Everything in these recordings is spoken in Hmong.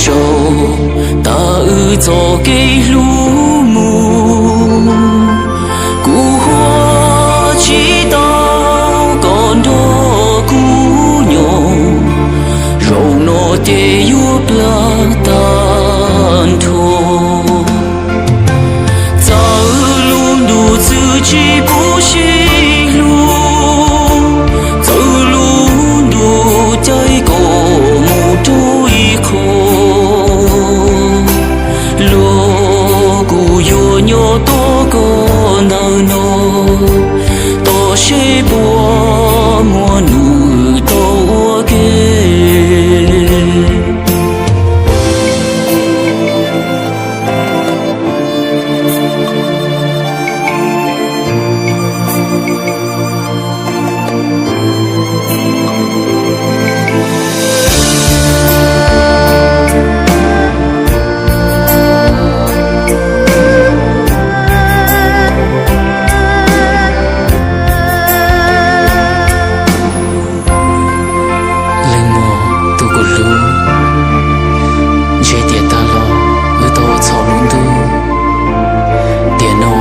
Rau tas wb txoj kev hlub mus, kuv hu tsis tau koj nrog kuv nyob, zaum no ces yuav plab tag nrho. Txawm lub ntuj txwv tsis pub sib hlub, txawm lub ntuj caij kom mus rau ib qho, los kuv yuav nyob tos koj ntawm no, tos seb puas muaj nws tau ua ke. Leej muam tus kuv hlub, ntshe tiam tag los wb tau ua txhaum lub ntuj. Tiam no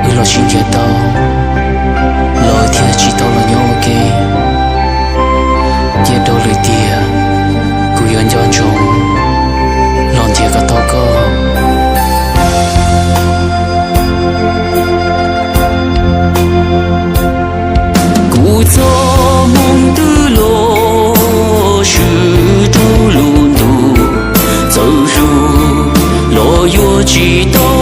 wb los sib ncaim tau, los wb thiaj tsis tau los nyob ua ke. Cia rau lwm tiam kuv yuav nco ntsoov los nrhiav kom tau koj. Kuv txoj hmoov twb los swm rau lub ntuj, txawm hlub los yuav tsis tau